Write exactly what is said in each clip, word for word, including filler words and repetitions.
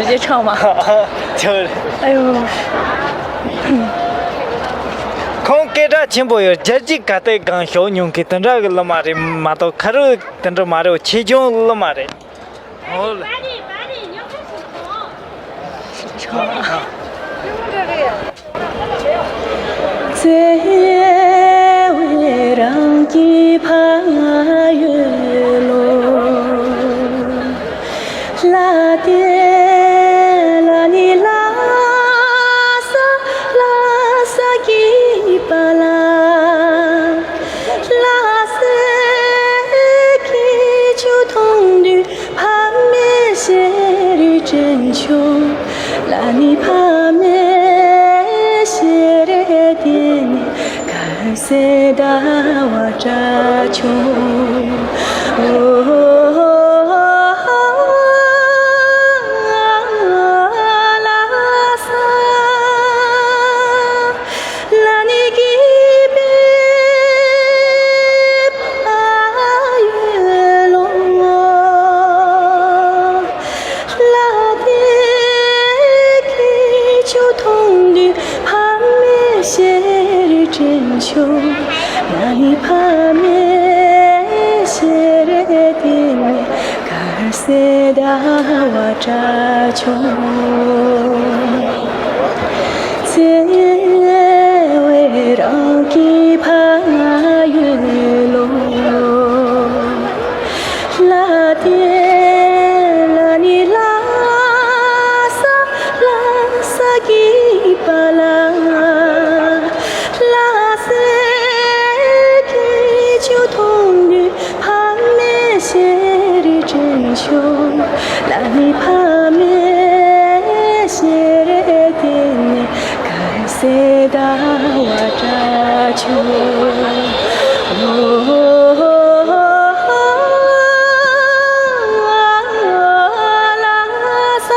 直接唱吗？ ཁྱོད། 哎呦。 ཁོང་སྐད་གྲགས་ཆེན་པོ་ཡོད། རྒྱལ་སྤྱིའི་ག་ཏེ་གང་ཞོག་མྱོང་གི་དེ་འདྲ་གི་ལ་མ་རེད་མ་གཏོགས་ཁ་རུ་དེ་འདྲ་མ་རེད། ཆེ་ཆུང་ལ་མ་རེད། ཨོ་ལེ། བརྩེ་བའི་རང་གི་ཕ་ཡུལ་ལོ། ལ་དེ་ལ་ནི་ལ་ས་ལ་ས་གི་པ་ལ། ལ་སེ་ཀི་ཆུ་འཐུང་དུས་ཕ་མའི་ཞལ་རས་དྲན་བྱུང་། ལ་ནི་ཕ་མའི་ཞལ་རས་དེ་ནི་དཀར་གསལ་ཟླ་བ་འདྲ་བྱུང་། ཨོ། ལ་ས། ལ་ནི་གི་པའི་ཕ་ཡུལ་ལོ། ལ་དེ་གི་ཆུ་འཐུང་དུས་ཕ་མའི་ཞལ་རས་དྲན་བྱུང་། ལ་ནི་ཕ་མའི་ཞལ་རས་དེ་ནི་དཀར་གསལ་ཟླ་བ་འདྲ་བྱུང་། བརྩེ་བའི་རང་གི་ཕ་ཡུལ་ལོ། ལ་དེ་ལ་ནི་ལ་ས་ལ་ས་གི་པ་ལ། ལ་སེ་ཀི་ཆུ་འཐུང་དུས་ཕ་མའི་ཞལ་རས་དྲན་བྱུང་། ལ་ནི་ཕ་མའི་ཞལ་རས་དེ་ནི་དཀར་གསལ་ཟླ་བ་འདྲ་བྱུང་། ཨོ། ལ་ས།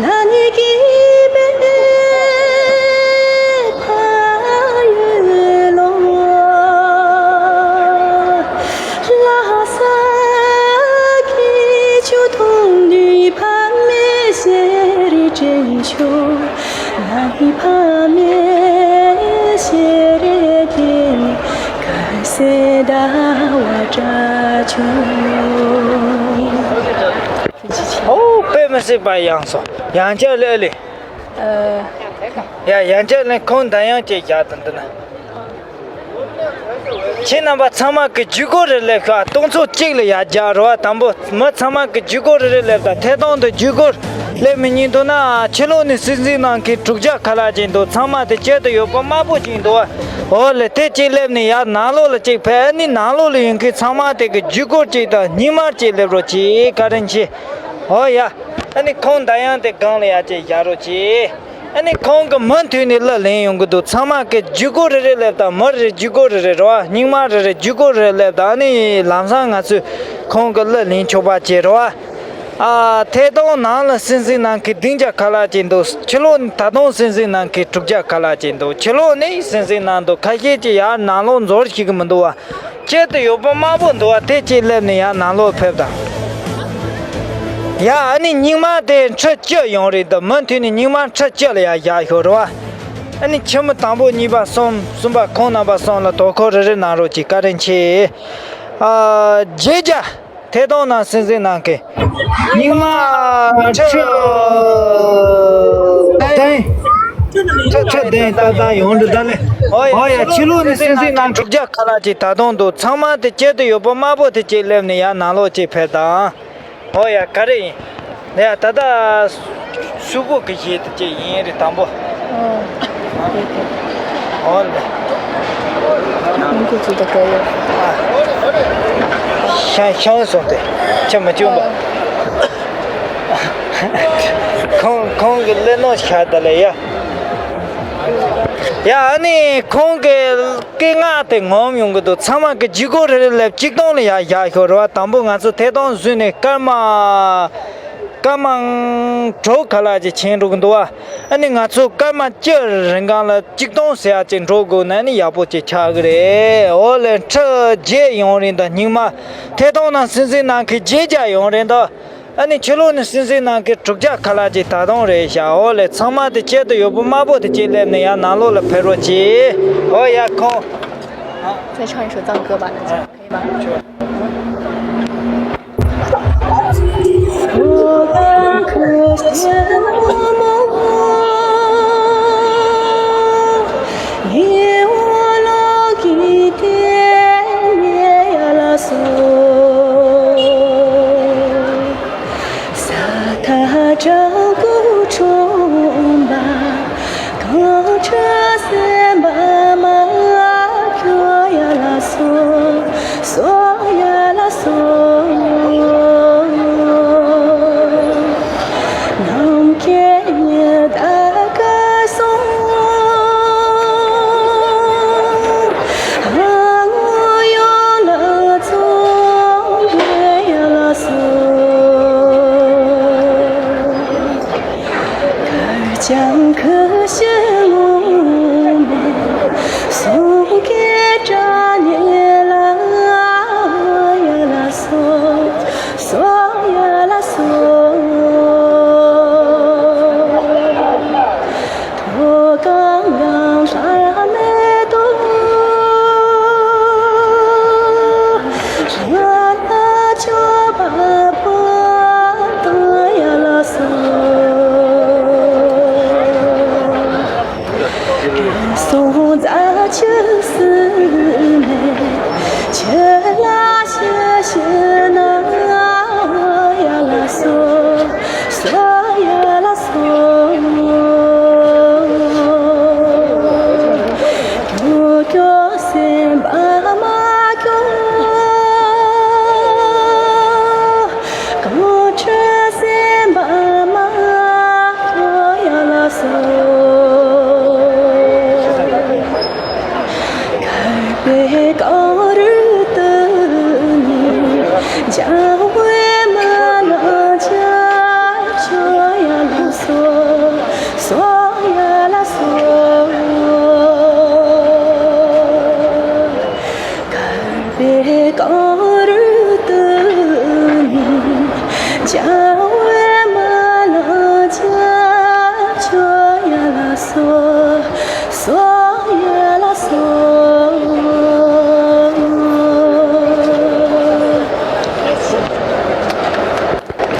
ལ་ནི་གི་པའི་ཕ་ཡུལ་ལོ། ལ་ས་ཀི་ཆུ་འཐུང་དུས་ཕ་མའི་ཞལ་རས་དྲན་བྱུང་། ལ་ནི་ཕ་མའི་ཞལ་རས་དེ་ནི་དཀར་གསལ་ཟླ་བ་འདྲ་བྱུང་། ཨོ། དཔེ་མི་སྲིད་པ་ཡག་སོང་། ཡང་བསྐྱར་ལེ་ལེ། ཨ། ཡ། ཡང་བསྐྱར་ལེ། ཁོང་འདི་ཡང་ཅིག་བཞག་དང་འདི་ན། ཁྱེད་རྣམ་པ་ཚང་མ་གི་ཇུས་འགོད་རེ་སླེབས་ཤོག་སྟོང་ཚོ་གཅིག་ལ་ཡར་རྒྱག་རོགས། དང་པོ་མི་ཚང་མ་གི་ཇུས་འགོད་རེ་རེ་སླེབས་དང་། ཐད་གཏོང་དུ་ཇུས་འགོད་སླེབས་མི་ཉན་འདུག་ན། ཕྱི་ལོགས་ནས་སྲིད་འཛིན་ནང་གི་དྲུག་བརྒྱ་ཁ་ལག་ཅིག་འདུག་ཚང་མ་དེ་དཀྱིལ་དུ་ཡོད་པ་དམར་པོ་ཅིག་འདུག་ཨོ་ལེ། དེ་གཅིག་སླེབས་ནས་ཡར་ནང་ལོགས་ལ་གཅིག་ཕེབས། ཨ་ནི་ནང་ལོགས་ལ་ཡོད་མཁན་ཚང་མ་དེ་གི་ཇུས་འགོད་ཅིག་དང་སྙིང་དམར་ཅིག་སླེབས་རོགས་གྱིས། བཀའ་དྲིན་ཆེ། ཨོ་ཡ། ཨ་ནི་ཁོང་འདི་ཡང་དེ་སྒང་ལ་ཡར་ཅིག་བཞག་རོགས་གྱིས། ཨ་ནི་ཁོང་གི་མུ་མཐུད་ནས་གླུ་ལེན་ཡོང་གི་འདུག་ཚང་མ་གི་ཇུས་འགོད་རེ་རེ་སླེབས་དང་། མི་རེ་རེ་ཇུས་འགོད་རེ་རེ་རོ། སྙིང་དམར་རེ་རེ་ཇུས་འགོད་རེ་རེ་སླེབས་དང་། ཨ་ནི་ལམ་སང་ང་ཚོས་ཁོང་གི་གླུ་ལེན་ཆོག་པ་བྱེད་རོ། ཨ། ཐད་གཏོང་ནང་ལ་སྲིད་འཛིན་ནང་གི་བདུན་བརྒྱ་ཁ་ལག་ཅིག་འདུག་ཕྱི་ལོགས་ད་དུང་སྲིད་འཛིན་ནང་གི་དྲུག་བརྒྱ་ཁ་ལག་ཅིག་འདུག་ཕྱི་ལོགས་ནས་སྲིད་འཛིན་ནང་འདུག་ཁ་ཤས་ཀྱིས་ཡར་ནང་ལོགས་འཛུལ་ཤེས་ཀྱི་མི་འདུག་བ། དཀྱིལ་དུ་ཡོད་པ་དམར་པོ་འདུག་བ། དེ་གཅིག་སླེབས་ནས་ཡར་ནང་ལོགས་ཕེབས་དང་། ཡ། ཨ་ནི་སྙིང་དམར་དེ་ཁྲི་བཅུ་ཡོང་རེད་འདུག་མུ་མཐུད་ནས་སྙིང་དམར་ཁྲི་བཅུ་ལ་ཡར་བཞག་ཤོག་རེད་བ། ཨ་ནི་ཁྱི་མོ་དང་པོ་གཉིས་པ་གསུམ། གསུམ་པ། ཁོང་རྣམ་པ་གསུམ་ལ་དོ་ཁུར་རེ་རེ་གནང་རོགས་གྱིས། བཀའ་དྲིན་ཆེ། ཨ། བརྒྱད་བརྒྱ། ཐད་གཏོང་ནང་སྲིད་འཛིན་ནང་གི་སྙིང་དམར་ཁྲི་བདུན། ཁྲི་ཁྲི་བདུན་ཏག་ཏག་ཡོང་འདུག་ད་ལེ། ཨོ་ཡ། ཕྱི་ལོགས་ནས་སྲིད་འཛིན་ནང་དྲུག་བརྒྱ་ཁ་ལག་ཅིག་ད་དུང་འདུག་ཚང་མ་དེ་དཀྱིལ་དུ་ཡོད་པ་དམར་པོ་དེ་གཅིག་སླེབས་ནས་ཡར་ནང་ལོགས་གཅིག་ཕེབས་དང་། ཨོ་ཡ། ག་རེ་ཡིན། ཡ། ད་ལྟ་སུ་པོ་གི་གཞས་དེ་གཅིག་ཡིན་རེད། དང་པོ། ཨོ་ལེ། ཤང་ཤང་སོང་སྟེ་ཁྱེད་མ་བྱུང་པ། ཁོང་ཁོང་གི་གླུ་ནོར་ཤར་ད་ལེ་ཡ། ཡ། ཨ་ནི་ཁོང་གི་སྐད་ངག་དེ་ངོམ་ཡོང་གི་འདུག་ཚང་མ་གི་ཇུས་འགོད་རེ་རེ་ལབ། གཅིག་སྟོང་ལ་ཡར་བཞག་ཤོག་རེད་བ། དང་པོ་ང་ཚོ་ཐད་གཏོང་བཟོས་ནས་སྐར་མ་སྐར་མ་དྲུག་ཁ་ལག་ཅིག་ཕྱིན་འགྲོ་གི་འདུག་བ། ཨ་ནི་ང་ཚོ་སྐར་མ་བཅུ་རིང་གང་ལ་གཅིག་སྟོང་ཟེར་ཡ་ཅིག་འགྲོ་དགོས་ན་ནི་ཡག་པོ་ཅིག་ཆགས་གི་རེད། ཨོ་ལེ། ཁྲི་བརྒྱད་ཡོང་རེད་འདུག་སྙིང་དམར། ཐད་གཏོང་ནང་སྲིད་འཛིན་ནང་གི་བརྒྱད་བརྒྱ་ཡོང་རེད་འདུག་ཨ་ནི་ཕྱི་ལོགས་ནས་སིང་སིང་གནང་མཁན་དྲུག་བརྒྱ་ཁ་ལག་ཅིག་ད་དུང་རེད་ཤག་འོ་ལེ། ཚང་མ་དེ་ཆེད་དུ་ཡོད་པོ་དམར་པོ་དེ་ཅིག་སླེབས་ནས་ཡར་ནང་ལོགས་ལ་ཕེབས་རོགས་གྱིས། འོ་ཡ་ཁོང་། 再唱一首藏歌吧，那就可以吧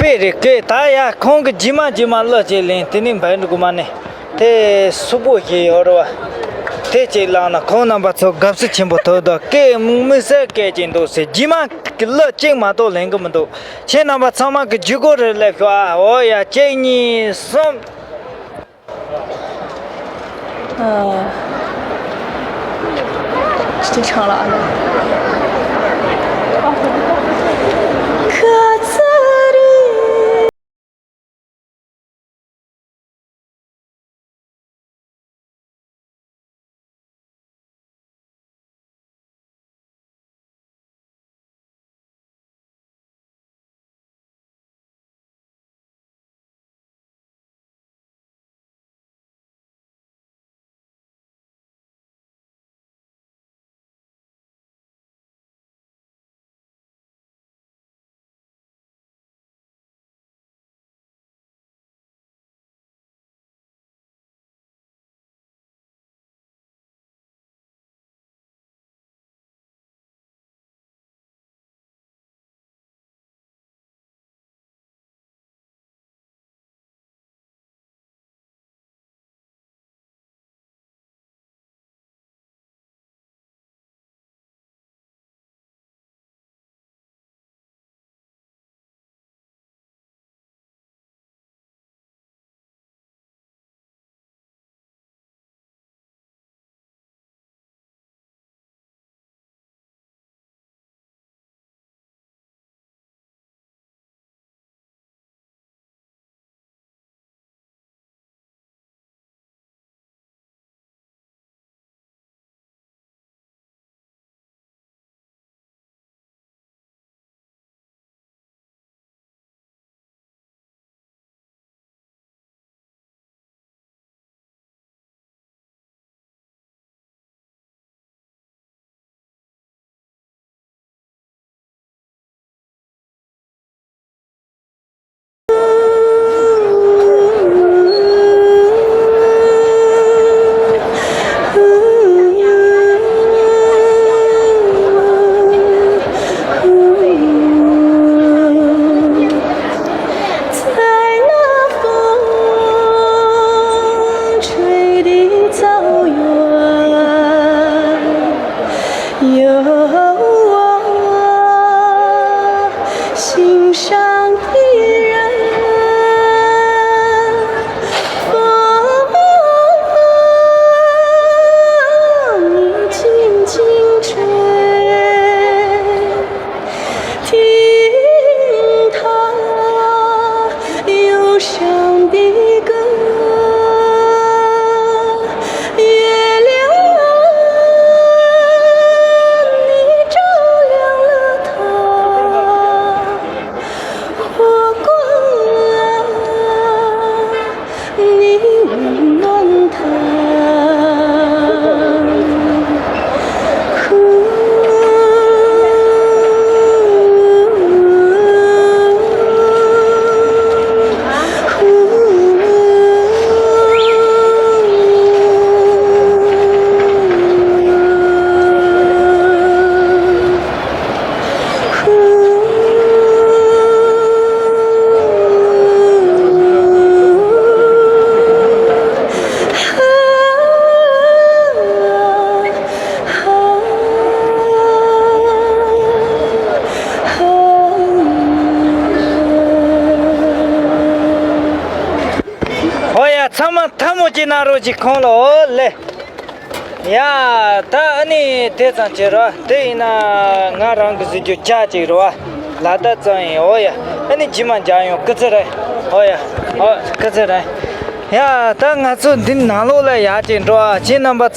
？དཔེ་རེད་སྐད། ད་ཡ་ཁོང་གི་རྗེས་མ་རྗེས་མ་གླུ་ཅིག་ལེན། དེ་ནས་འབའ་འགྲོ་གི་མ་ནི། དེ་སུ་པོ་ཞིག་ཡོད་རེད་བ། དེ་ཅིག་བླངས་ན་ཁོང་རྣམ་པ་ཚོ་དགའ་བསུ་ཆེན་པོ་ཐོབ་འདུག་སྐད་དམིགས་བསལ་སྐད་ཅིག་འདུག་ཟེར། རྗེས་མ་གི་གླུ་གཅིག་མ་གཏོགས་ལེན་གི་མི་འདུག་ཁྱེད་རྣམ་པ་ཚང་མ་གི་ཇུས་འགོད་རེ་སླེབས་ཤོག་ཨ། འོ་ཡ། གཅིག་གཉིས་གསུམ། 呃，这唱了啊。ཐ་མ་ཐ་མོ་ཅིག་གནང་རོགས་ཅིག་ཁོང་ལ། ཨོ་ལེ། ཡ། ད་ཨ་ནི་དེ་ཙམ་བྱེད་རོགས། དེ་ཡིན་ན་ང་རང་གི་གཟིགས་རྒྱུ་རྒྱ་ཅིག་རོ། ལ་ད་ཙམ་ཡིན། ཨོ་ཡ། ཨ་ནི་ཇི་མ་འཇག་ཡོང་། སྐུ་ཚེ་རིང་། ཨོ་ཡ། ཨོ་སྐུ་ཚེ་རིང་། ཡ། ད་ང་ཚོ་འདི་ནང་ལོགས་ལ་ཡར་ཅིག་འགྲོ་ཨ། ཁྱེད་རྣམ་པ་